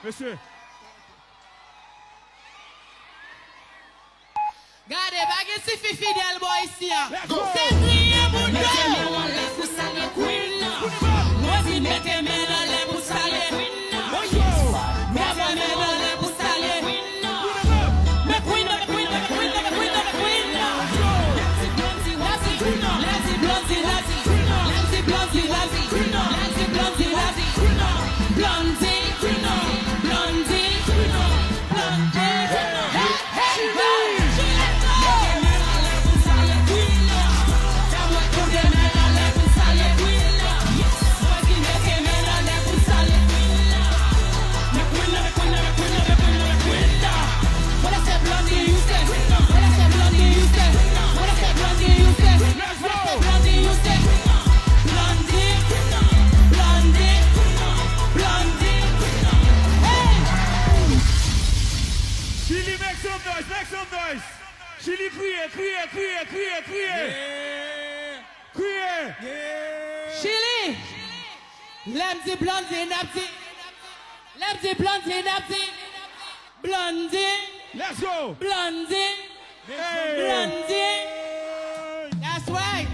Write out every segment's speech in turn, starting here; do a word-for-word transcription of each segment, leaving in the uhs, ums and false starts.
Mesye. Gade, pa gen tifi fidèl bò isi a. Se kriye moun yo. Mete men w anlè pou salye Queen nan. Rosie, mete men anlè pou salye Queen nan. Mete men anlè pou salye Queen nan. Make we know, make we know, make we know, make we know, make we know. Let's see Blondie, let's see Blondie, let's see Blondie, let's see Blondie, let's see Blondie, let's see Blondie, let's see Blondie, Blondie, Blondie, Blondie. Hey, hey, hey, let's go. Chili, make some noise, make some noise. Chili, kriye, kriye, kriye, kriye, kriye. Kriye. Chili. Lè m di Blondie, n ap di. Lè m di Blondie, n ap di. Blondie. Let's go. Blondie. Hey. Blondie. That's right.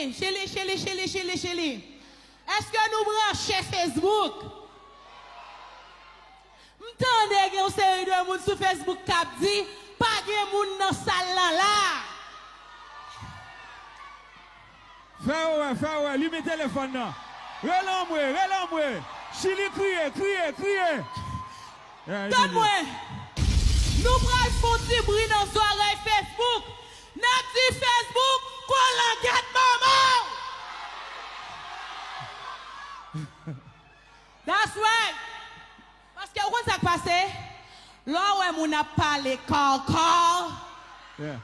Chili, Chili, Chili, Chili, Chili. Èske nou branche Facebook? M tande gen yon seri de moun sou Facebook k ap di, "Pa gen moun nan sal lan la." Fè yo wè, fè yo wè, limen telefòn nan. Rele anmwe, rele anmwe. Chili kriye, kriye, kriye. Tann mwen. Nou pral fè yon ti bri nan zòrèy Facebook. N ap di Facebook, "Kolangèt manman w." That's right. Paske ou konn sa k pase? Lè w wè moun ap pale kòkò, Yeah.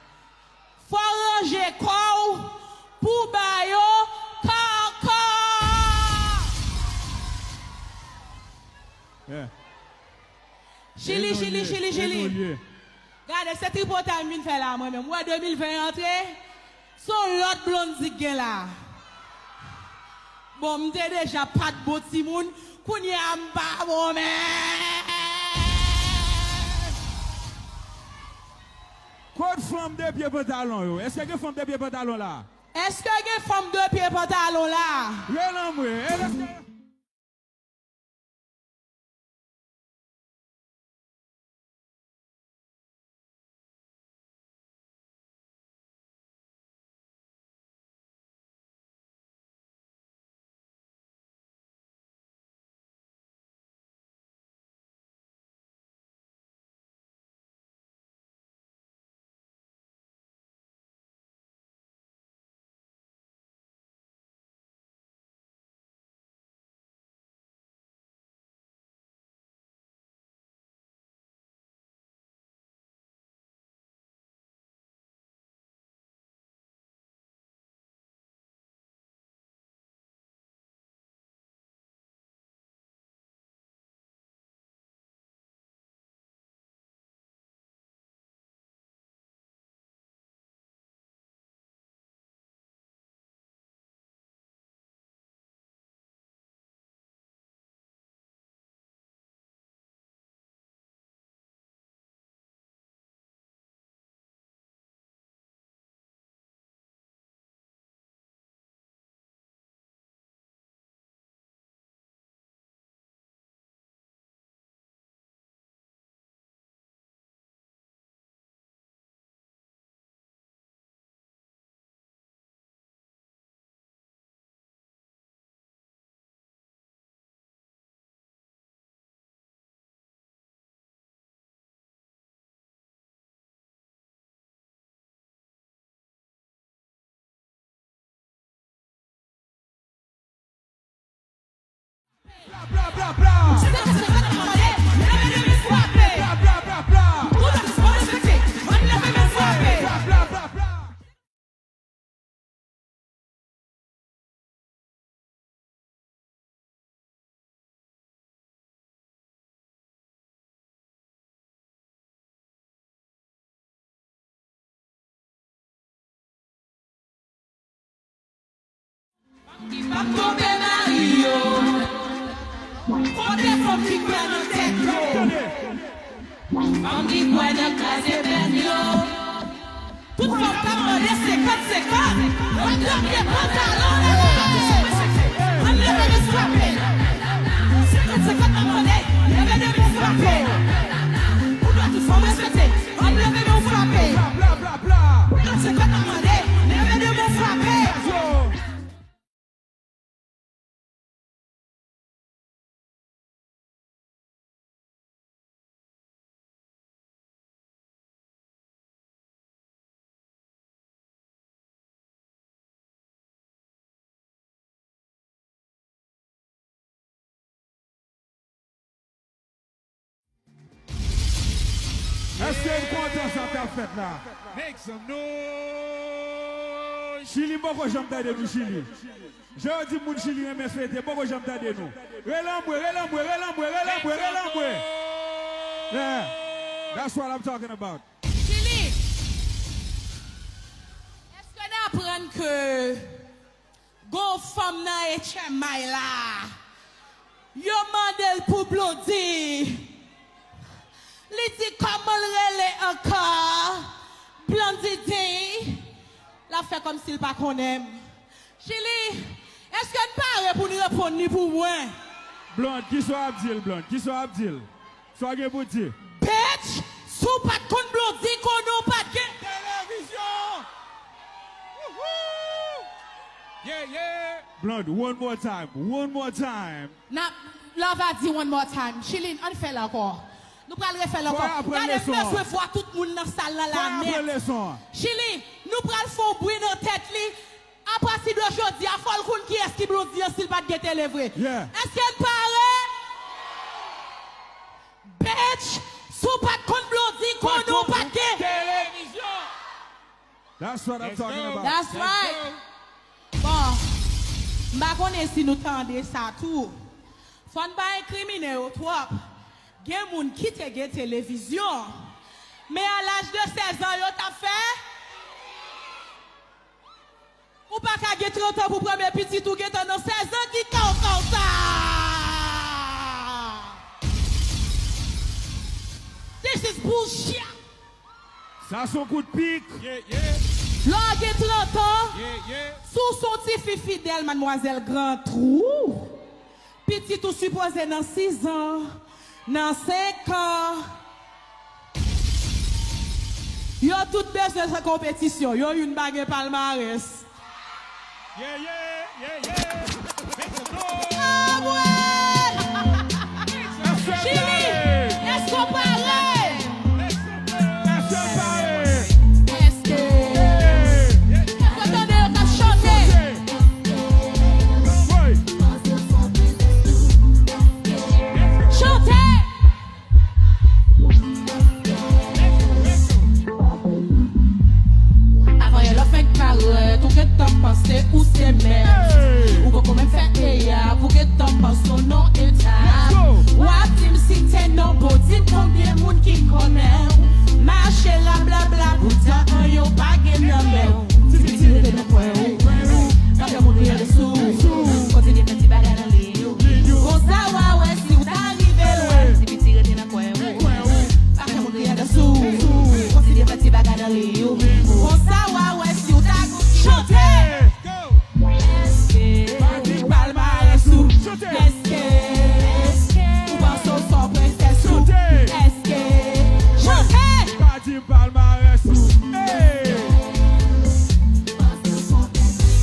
fò w ranje kò w pou w ba yo kòkò. Yeah. Chili, Chili, Chili, Chili. Gade, se tripotay m vin fè la, mwen menm. Ou wè de mil ven antre, se yon lòt Blondy k gen la. Bon, m te deja pa t bon timoun, kounye a m pa bon menm. Kot fanm de pye pantalon yo? Èske gen fanm de pye pantalon la? Èske gen fanm de pye pantalon la? Rele anmwe. Èske Bla, bla, bla, bla. Bla, bla, bla, bla. Bla, bla, bla, bla. Fanm ki p ap twonpe mari yo. Kote fanm ki kwè nan tèt yo? Fanm ki kwè nan kraze pèn yo. Tout fanm k ap mande senkant senkant, ann leve men frape. Ann leve men frape. Senkant senkant n ap mande, leve men frape. Pou dwa tout fanm respekte, ann leve men frape. Senkant senkant n ap mande, leve men frape. Èske n kontan sa k ap fèt la? Make some noise. Chili, m poko janm tande nou, Chili. Jan yo di moun Chili renmen fete, m poko janm tande nou. Rele anmwe, rele anmwe, rele anmwe, rele anmwe, rele anmwe. Yeah. That's what I'm talking about. Chili, èske n aprann ke gon fanm nan H M I la? Yo mande l pou Blondy. Li di kòman l rele ankò? Blondy di l ap fè kòmsi l pa konnen m. Chili, èske n pare pou n reponn li pou mwen? Blonde, kisa w ap di l, Blonde? Kisa w ap di l? Sa w gen pou di? Bitch, si w pa t konn Blondy, konnen w pa t gen televizyon! Wouhou! Yeah, yeah! Blonde, one more time, one more time. N ap, Lava di one more time. Chili, ann fè l ankò. Nou pral refè l ankò. Fò y aprann leson an. Gade, m bezwen vwa tout moun nan sal la la nèt. Fò y aprann leson an. Chili, nou pral fè yon bri nan tèt li. Apati de jodi a, fò l konn kiyès ki Blondy an si l pa t gen tele vre. Yeah. Èske n pare? Bitch, si w pa t konn Blondy, konnen w pa t gen televizyon. That's what I'm talking about. That's right. Bon, m pa konnen si nou tande sa tou. Fò n pa enkrimine yo twòp. Gen moun ki te gen televizyon, men a laj de sèz an, yo t ap fè. Ou pa ka gen trant an pou premye pitit ou gentan nan sèz an, ki kawkaw sa? This is bullshit! Sa se yon kout pik. Yeah, yeah. Lè w gen trant an, yeah, yeah, si w se yon tifi fidèl, madmwazèl Gran Twou, pitit ou sipoze nan sis an, nan senk an. Yo tout bezwen fè konpetisyon. Yo youn pa gen palmarès. Yeah, yeah, yeah, yeah. Make some noise. Ah, ouais! Make some noise. Chili, èske w pare? Make some noise. Èske w pare? Èske? Hey. Èske w tande yo k ap chante? Hey. Chante! Avan yè lè w fenk parèt, ou gentan panse ou se mèt. Ou poko menm fè eyap, ou gentan panse w nan etap. W ap di m site non, bon, di m konbyen moun ki konnen w. Mache rablabla, poutan anyen w pa gen nan men w. Ti piti rete nan kwen w. Pa fè moun kriye dosou. Kontinye fè ti bagay nan liy ou. Konsa w a wè si w ta rive lwen. Ti piti rete nan kwen w. Pa fè moun kriye dosou. Kontinye fè ti bagay nan liy ou. Konsa w a wè si w ta gon chante. Èske ou pa l marès ou? Èske ou panse w se yon prensès ou? Èske chante. Di m palmarès ou. Hey!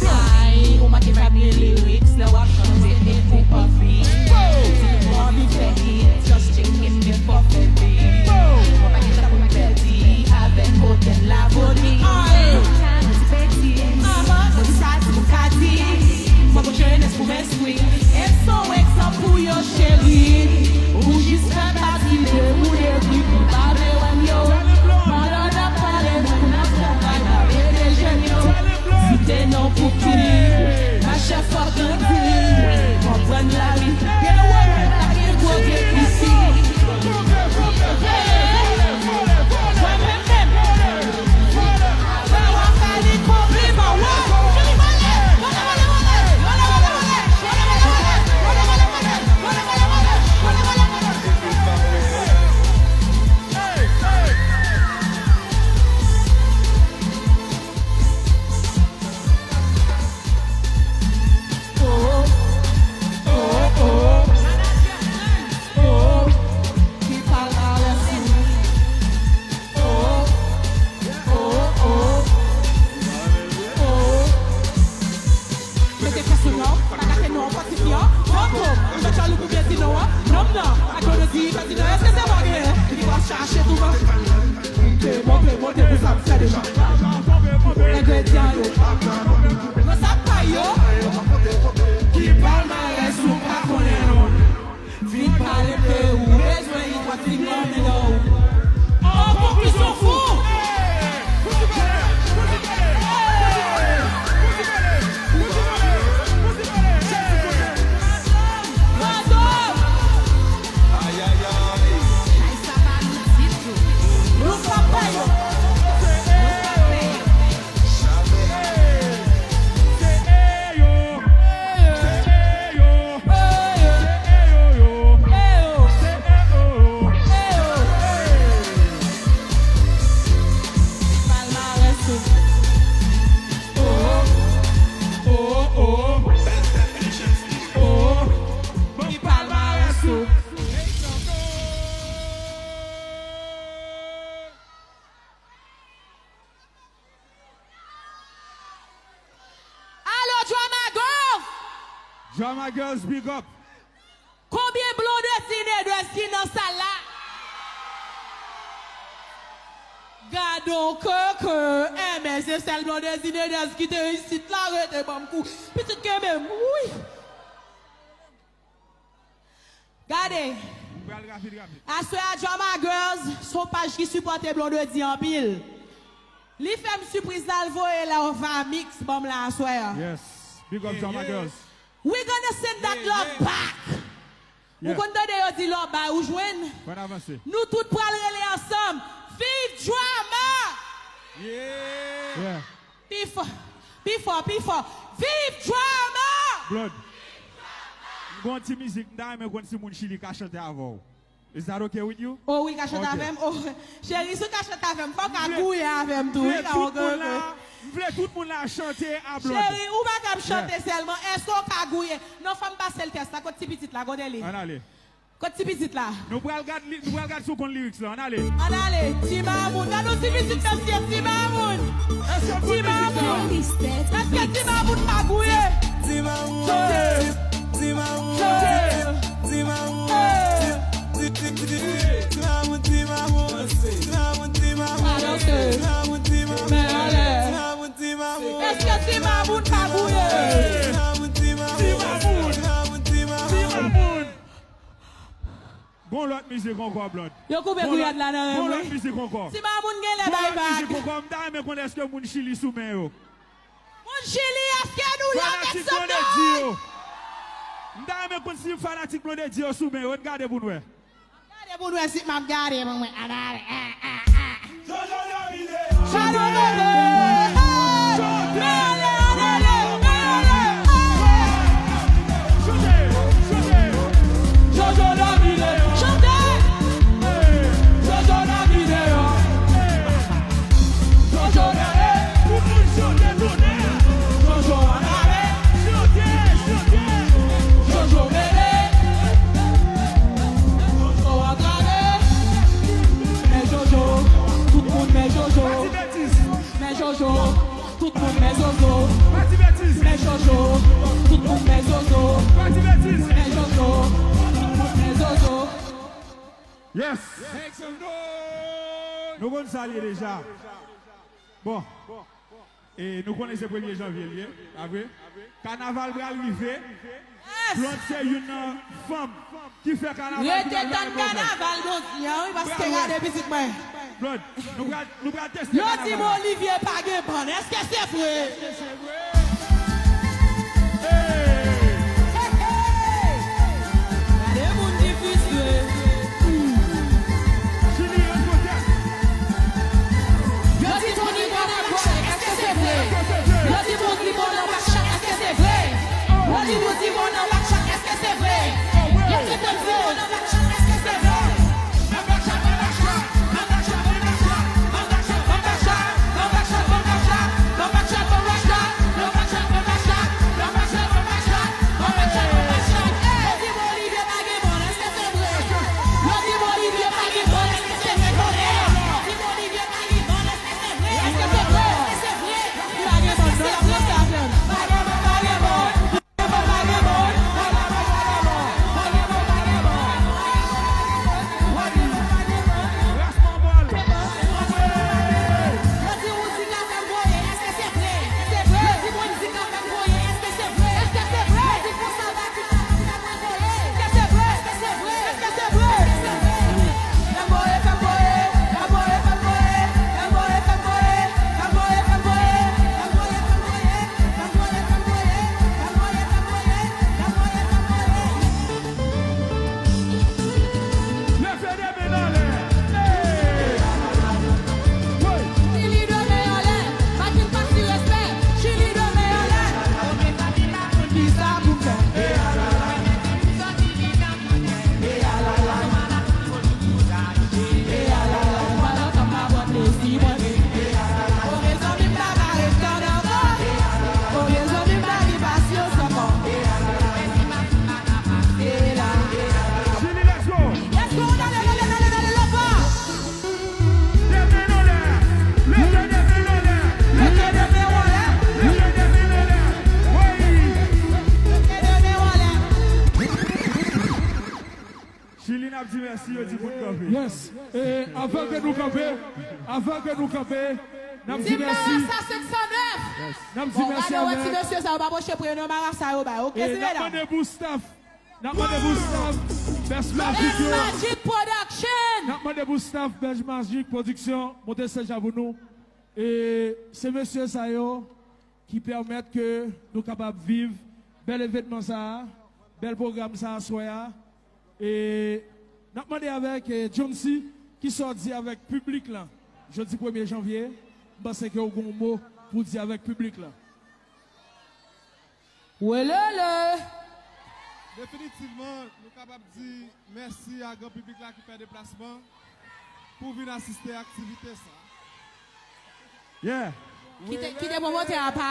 Ay, ou manke fè byen lyrics lè w ap chante e pou anvi. Di m ou anvi fè hit, just check it, men fò fè beat. Mwen pa gen tan pou m pèdi avèk modèl lavoni. Ay! Mwen di sa, di m ka di. Mwen pou jenès pou mèsi. Wi, e se yon egzanp pou yo, cheri. Ou jis fè pati de moun egri ki pa vle wè m yo. Pandan n ap pale, moun ap travay, n ap ede jèn yo. Site non pou ki, machè fò grandi. Konprann lavi, gen wè mwen pa gen gwo gen piti. Mwen menm menm. Mete kè sou non, pa gate non, pa ti fi an. Fantom, ou fè jalou pou byen di non an. Nonm nan, ak blondedi, pa di non, èske se mwen genyen? Li va chache touman. Monte, monte, monte pou sa m fè deja. Engredyan yo. Nan sa pa yo. Ki palmarès ou pa konnen non. Vin pale ke ou bezwen yon pati nan men w. An konklisyon fou! Bravo! Ay, ay, ay! Ay, sa pa nou ditou. Nou pa pa yo. Drama Girls, big up. Konbyen Blondedy Neders ki nan sal la? Gadon keke, enben se sèl Blondedy Neders ki te isit la, rete ban m kou. Pitit kenbe m, wi. Gade. M pral rapid, rapid. Aswè a, Drama Girls se yon paj ki sipòte Blondedy anpil. Li fè m sipriz la, l voye Love Mix ban m la aswè a. Yes. Big up, Drama Girls. We gonna send that love back. Ou konn tande yo di love bay, ou jwenn? Fò n avanse. Nou tout pral rele ansanm. Viv Drama! Yeah. Pi fò, pi fò, pi fò. Viv Drama! Blonde. M gon ti mizik, m ta renmen konn si moun Chili ka chante avè w. Is that okay with you? Oh, wi, l ka chante avè m. Oh, cheri, si w ka chante avè m, fò w ka gouye avè m tou, wi, Gadon keke. M vle tout moun la chante a Blonde. Cheri, ou pa ka ap chante sèlman. Èske w ka gouye? Non, fò m pase l tès la. Kot ti pitit la? Kote li? Ann ale. Kot ti pitit la? Nou pral gad li, nou pral gad si w konn lyrics la. Ann ale. Ann ale. Ti Mamoun. Gad yon ti pitit, mesye, Ti Mamoun. Èske w konn mizik sa? Ti Mamoun. Èske Ti Mamoun pa gouye? Ti Mamoun. Chante. Ti Mamoun. Chante. Ti Mamoun. Ti, ti, ti, ti, Ti Mamoun, Ti Mamoun. Ti Mamoun, Ti Mamoun. Ti Mamoun, Ti Mamoun. Men anlè. Ti Mamoun, Ti Mamoun. Èske Ti Mamoun pa gouye? Ti Mamoun, Ti Mamoun. Ti Mamoun. Ti Mamoun. Ti Mamoun. Gon lòt mizik ankò, Blonde. Yo koupe gouyad la nan men mwen. Gon lòt mizik ankò. Ti Mamoun genlè bay vag. Gon lòt mizik ankò. M ta renmen konn èske moun Chili sou men yo. Moun Chili, èske nou la? Make some noise. Fanatik Blondedy yo. M ta renmen konn si fanatik Blondedy yo sou men yo. Ann gade pou n wè. Ann gade pou n wè si m ap gade pou mwen. Ann ale. Jojo domine. Jojo domine. Hey! Men ale, ann ale, men ale. Chante, chante. Jojo domine. Chante. Jojo domine. Jojo mele. Tout moun chante tonè. Jojo ann ale. Chante, chante. Jojo mele. Jojo ann ale. Men Jojo. Tout moun men Jojo. Pa di betiz. Men Jojo. Tout moun men Jojo. Pa di betiz. Men Jojo. Tout moun men Jojo. Pa di betiz. Men Jojo. Tout moun men Jojo. Yes. Make some noise. Nou konn sa l ye deja. Bon. E nou konnen se premye janvye l ye, pa vre? Kanaval pral rive. Yes. Blonde se youn nan fanm ki fè kanaval ki pral rive. Rete tann kanaval, Blonde, an, wi, paske gade pitit mwen. Blonde, nou pral, nou pral teste kanaval la. Yo di m Olivier pa gen bann. Èske se vre? Èske se vre? Hey! Hey, hey! Gade moun ki fristre. Yo di Tony bon nan backshot, èske se vre? Yo di Bondly bon nan backshot, èske se vre? Yo di Bondly bon nan backshot, èske se vre? Yo di Bondly bon nan backshot, èske se vre? Di mèsi, yo di pou n kanpe. Yes. E avan ke nou kanpe, avan ke nou kanpe, n ap di mèsi. Marasa senk san nèf. N ap di mèsi avèk. Gade wè ti mesye sa yo pa pwoche pre yo non, Marasa yo bay. Oke, e n ap mande pou staff. N ap mande pou staff Best Magic yo. Best Magic Production. N ap mande pou staff Best Magic Production monte stage la pou nou. E se mesye sa yo ki pèmèt ke nou kapab viv bèl evènman sa a, bèl pwogram sa a aswè a. E n ap mande avèk, e, Johncy, kisa w di avèk piblik lan jodi premye janvye. M panse ke w gen yon mo pou di avèk piblik lan. Welele! Definitivman, nou kapab di mèsi a gran piblik la ki fè deplasman pou vin asiste aktivite sa. Yeah. Kite, kite pwomotè a pa